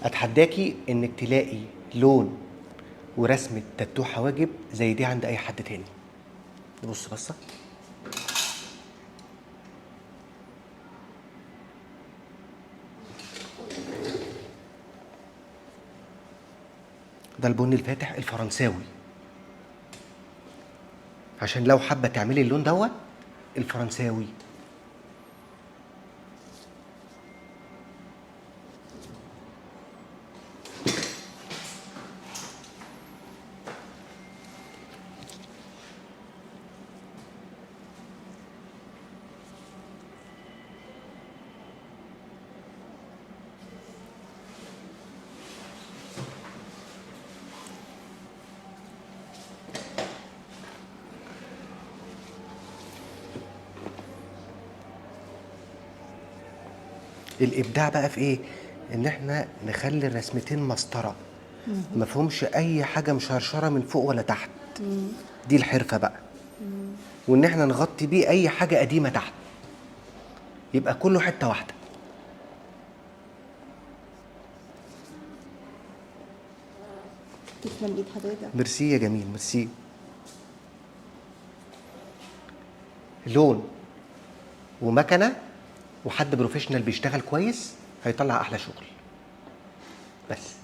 اتحداكي انك تلاقي لون ورسمه تاتو حواجب زي دي عند اي حد تاني. نبص بصة. ده البني الفاتح الفرنساوي، عشان لو حابة تعملي اللون دوت الفرنساوي. الابداع بقى في ايه؟ ان احنا نخلي الرسمتين مسطرة، ما فيهمش اي حاجة مشرشره من فوق ولا تحت. دي الحرفة بقى. وان احنا نغطي بيه اي حاجة قديمة تحت، يبقى كله حتة واحدة. تسلم ايد حضرتك. ميرسي يا جميل، ميرسي. لون ومكنه وحد professional بيشتغل كويس هيطلع احلى شغل. بس.